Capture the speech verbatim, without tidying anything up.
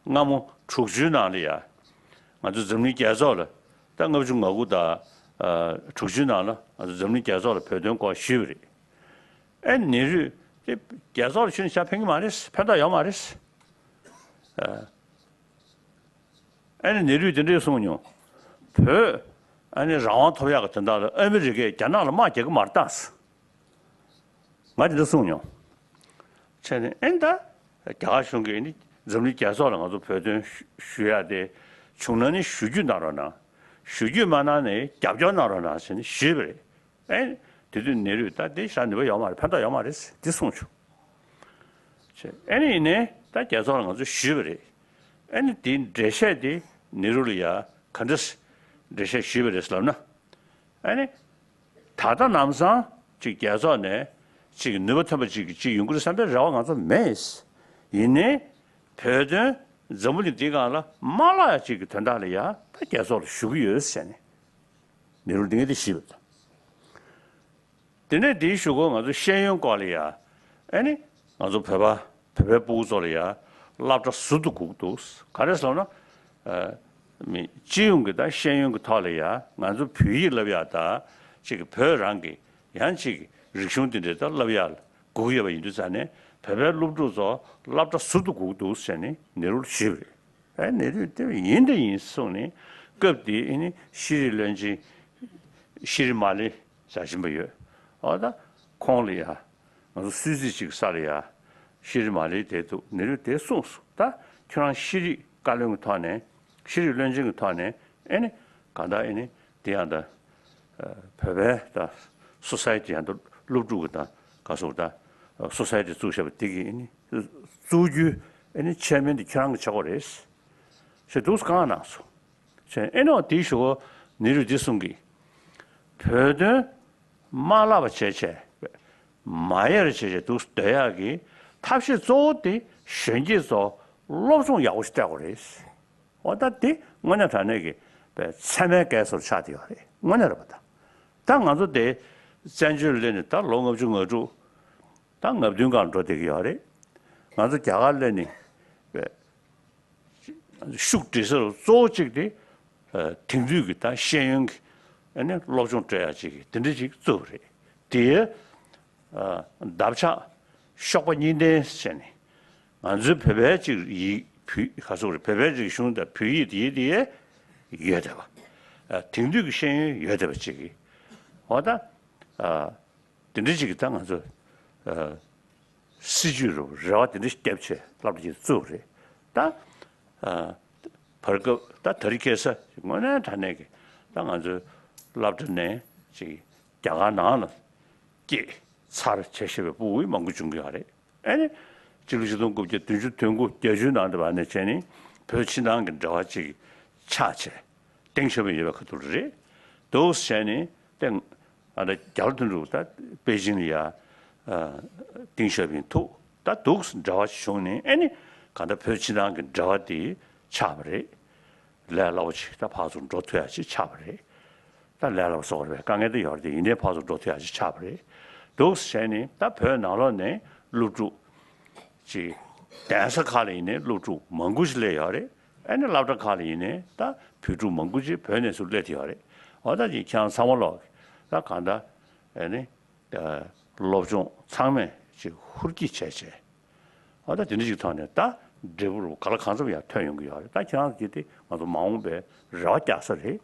སྔ་མོ་དྲུག་ཅུའི་ནང་ལ་ཡ། ང་ཚོ་འཛམ་གླིང་རྒྱལ་ཚོགས་ལ། ད་ལྔ་བཅུ་ང་དགུ་དང་། ཨ། དྲུག་ཅུའི་ནང་ལ་ང་ཚོ་འཛམ་གླིང་རྒྱལ་ཚོགས་ལ་བོད་དོན་སྐོར་ཞུས་པ་རེད། ཨེ་ནེ་རུས་དེ་རྒྱལ་ཚོགས་ལ་ཞུས་ནས་བྱ་ཕན་གྱི་མ་རེད། ཕན་ཐོགས་ཡོད་མ་རེད། ཨ། ཨེ་ནེ་ནེ་རུས་དེ་འདྲས་གསུངས་མྱོང་། བོད་ཨ་ནི་རང་དབང་ཐོབ་ཡག་གི་དོན་དག་ལ་ཨ་མི་རི་ཀས་རྒྱ་ནག་ལ་དམག་རྒྱག་གི་མ་རེད་ད། ང་དེ་འདྲ་གསུངས་མྱོང་། བྱས་ནས་ཨེ་ནི་ད་རྒྱ་གར་གཞུང་གིས་ཨེ་ནི་འཛམ་གླིང་རྒྱལ་ཚོགས་ལ་ང་ཚོ་བོད་དོན་ཞུ་ཞུ་ཡག་དེ་བྱུང་ན་ནི་ཞུ་རྒྱུ་གནང་རོགས་གནང་། ཞུ་རྒྱུ་མ་གནང་ནི་རྒྱབ་སྐྱོར་གནང་རོགས་གནང་ཟེར་ནས་ཞུས་པ་རེད། ཨེ་ནི་དེ་དུས་ནེ་རུས་ད་དེ་ཞག་ནུས་པ་ཡོད་མ་རེད། ཕན་ཐོགས་ཡོད་མ་རེད་དེ་གསུངས་བྱུང་། ཨེ་ནི་ཡིན་ནའི་ད་རྒྱལ་ཚོགས་ལ་ང་ཚོས་ཞུས་པ་རེད། ཨེ་ནི་དེའི་འགྲེལ་བཤད་དེ་ནེ་རུ་ལ་ཡ་ག་འདྲ་འགྲེལ་བཤད་ཞུས་པ་རེད་ཟེར་ལབ་ན། ཨེ་ནི་ད་ལྟ་ལམ་སང་ཅིག་རྒྱལ་ཚོགས་ནས་ཅིག་ནུས་པ་ཐོན་པ་ཅིག་ཅིག་ཡོང་གི་རེད་བསམ་པའི་རེ་བ་ང་ཚོ་མེད། ཡིན་ནའི་བོད་དོན་འཛམ་བུ་གླིང་འདིའི་སྒང་ལ་མ་བརླག་ཡ་ཅིག་གི་དོན་དག་ལ་ཡ་ད་རྒྱལ་ཚོགས་ལ་ཞུ་གི་ཡོད་ཟེར་ནས་ནེ་རུ་ལ་འདི་ངས་དེ་ཞུས་པ་རེད། དེ་ནས་དེའི་གཞུག་གུ་ང་ཚོ་ཤེས་ཡོན་སྐོར་ལ་ཡ། ཨེ་ནི་ང་ཚོ་བོད་པ་བོད་པའི་སྤུ་གུ་ཚོ་ལ་ཡ་སློབ་གྲྭ་ཟུར་དུ་སྒུག་འདུག་ག་རེ་ཟེར་ན། ཨ། མི་སྤྱི་ཡོངས་ཀྱི་དང་ཤེས་ཡོན་གྱི་ཐོག་ལ་ཡ་ང་ཚོ་བོད་ཡིག་བསླབ་ཡ་དང་ཅིག་བོད་རང་གི་ཡང་ཅིག་རིག་གཞུང་དེ་འདྲའི་དང་བསླབ་ཡ་ལ་སྒུག་ཡོད་པ་ཡིན་དུས་ཙང་ནས་བོད་པའི་སློབ་ཕྲུག་ཚོ་སློབ་གྲྭ་ཟུར་དུ་སྒུག་འདུག་ཟེར་ནས་ནེ་རུ་ལ་ཞུས་པ་རེད། ཨེ་ནེ་རུས་དེ་ཡིན་དེ་ཡིན་གསུངས་ནས་སྐབས་དེ་ཨེ་ནི་ཤེས་རིག་བློན་ཆེན་ཤེས་རིག་མ་ལི་བྱ་བཞིན་པ་ཡོད། འོ་ད་ཁོང་ལ་ཡ་ང་ཚོ་སུད་སི་ཅིག་ས་ལ་ཡ་ཤེས་རིག་མ་ལི་དེ་འདུག་ནེ་རུས་དེ་གསུངས་སོང་། ད་ཁྱོད་རང་ཤེས་རིག་བཀའ་བློན་གྱི་ཐོག་ནས་ཤེས་རིག་བློན་ཆེན་གྱི་ཐོག་ནས་ཨེ་ནི་གང་ལྟར་ཨེ་ནི་དེ་ཡང་ད། བོད་པའི་ད་སོ་སའི་ཊི་ཡང་ད་སློབ་ཕྲུག་གི་ད་ག་སོགས་ད་སོ་སའི་ཊི་བཙུགས་བཞག་པ་དེ་གི་ཨེ་ནི་བཙུགས་རྒྱུའི་ཨེ་ནི་ཆེར་མིན་དེ་ཁྱེད་རང་གི་ཆགས་པ་རེད། ཞེས་འདུག་སེ་བཀའ་གནང་སོང་། ཞེས་ཨེ་ནོ་དེའི་གཞུག་གུ་ནེ་རུས་འདི་གསུང་གི། བོད་དོན་མ་བརླག་པ་བྱས་བྱས། མ་ཡལ་བྱས་བྱས་འདུག་སེ་སྡོད་ཡག་གི་ཐབས་ཤེས་གཙོ་བོ་དེ་གཞོན་སྐྱེས་ཚོ་སློབ་སྦྱོང་ཡག་པོ་ཞིག་སྤྲད་དགོས་རེད། འོ་ད་འདི་དངོས་གནས་དྲང་གནས་ཀྱི་པའི་ཚད་མའི་སྐལ་བཟང་ཆགས་བསྡད་ཡོད་རེད། དངོས་གནས་རེད་པ། ད་ད་ང་ཚོ་དེ་བཙན་བྱོལ་སླེབས་ནས་ད་ལོ་ལྔ་བཅུ་ང་དྲུག་ད་ལྔ་བདུན་སྒང་འགྲོ་བསྡད་ཀྱི་ཡོད་རེད། ང་ཚོ་རྒྱ་གར་སླེབས་ནས་པའི་ཤུགས་སྒྲིལ་ས་གཙོ་བོ་གཅིག་དེ་དེང་དུས་ཀྱི་ད་ཤེས་ཡོན་གྱི་ཨ་ནི་སློབ་སྦྱོང་སྤྲད་ཡག་ཅིག་གི་དེ་འདྲ་ཅིག་བཙུགས་པ་རེད། དེའི་འདབ་ཆགས་གཤོག་པ་གཉིས་ལྡན་ཟེར་ནས། ང་ཚོའི་བོད་པའི་ཅིག་ཡིག་བོད་ག་ཚོད་རེད། བོད་པའི་རིག་གཞུང་དང་བོད་ཡིག་དེ་ཡིག་དེ་ཡོད་བསྡད་པ། དེང་དུས་ཀྱི་ཤེས་ཡོན་ཡོད་བསྡད་པ་ཅིག་གིས། འོ་ད། དེ་འདྲ་ཅིག་གིས་ད་ང་ཚོ་སྲིད་ཇུས་རུ་རེ་བ་དེ་འདྲ་ཞིག་བརྒྱབ་བྱས་སློབ་གྲྭ་ཅིག་བཙུགས་རེད། ད་བར་སྐབས་ད་དེ་རིང་ཁ་སང་དངོས་གནས་དྲང་གནས་ཀྱི་ད་ང་ཚོའི་སློབ་གྲྭ་ནས་ཅིག་རྒྱ་གར་ནང་ལ་སྐྱེས་ཚར་བྱས་བཞག་པའི་སྤུ་གུ་མང་པོ་བྱུང་གི་ཡོད་རེད། ཨ་ནི་སྤྱི་ལོ་ཆིག་སྟོང་དགུ་བརྒྱ་བདུན་ཅུ་དོན་དགུ་བརྒྱད་ཅུའི་ནང་དུ་བ་ནས་བྱས་ནས་བོད་ཕྱི་ནང་གི་འབྲེལ་བ་ཅིག་ཆགས་བྱས་གཏིང་ཟབ་པོ་ཡོད་པའི་ཁ་ཐུག་རེད་འདུག་བྱས་ནས་ཏེ། ཨ་ད་རྒྱ་ལོ་དོན་གྲུབ་ད་པེ་ཅིང་ལ་ཡ་གཏིང་ཟབ་པོ་ཐུག་ད་འདུག་འབྲེལ་བ་བྱུང་ནས་ཨ་ནི་གང་ལྟར་བོད་ཕྱི་ནང་གི་འབྲེལ་བ་དེ་ཆགས་པ་རེད། ལས་སླ་པོ་ཅིག་ད་ཕར་ཚུར་འགྲོ་ཐུབ་ཡག་ཅིག་ཆགས་པ་རེད། ད་ལས་སླ་པོ་བཟོ་དགོས་རེད། དཀའ་ངལ་དེ་ཡོད་རེད་དེ་ཡིན་ནའི་ཕར་ཚུར་འགྲོ་ཐུབ་ཡག་ཅིག་ཆགས་པ་རེད། འདུག་བྱས་ནས་ད་བོད་ནང་ལོགས་ནས་སློབ་ཕྲུག་ཅིག་གདན་ས་ཁག་ལ་ཡིན་ནའི་སློབ་ཕྲུག་མང་པོ་ཞིག་སླེབས་ཡོད་རེད། ཨ་ནི་སློབ་གྲྭ་ཁག་ལ་ཡིན་ནའི་ད་བོད་ཕྲུག་མང་པོ་ཅིག་བོད་ནས་ཚུར་སླེབས་བསྡད་ཡོད་རེད། འོ་ད་ཅིག་ཁྱེད་རང་ཚང་མ་ལོག་ད་གང་ལྟར་ཨ་ནི་སློབ་སྦྱོང་ཚང་མས་ཅིག་ཧུར་གྱིས་བྱས་བྱས། འོ་ད་དེ་འདྲ་ཅིག་ཐོག་ནས་ད་འབྲས་བུ་རུ་ག་ལ་གང་འཚམ་ཡང་ཐོན་ཡོང་གི་ཡོད་རེད། ད་ཁྱེད་རང་ཚོ་དེ་ང་ཚོ་མ་འོངས་པའི་རེ་བ་རྒྱག་ས་རེད།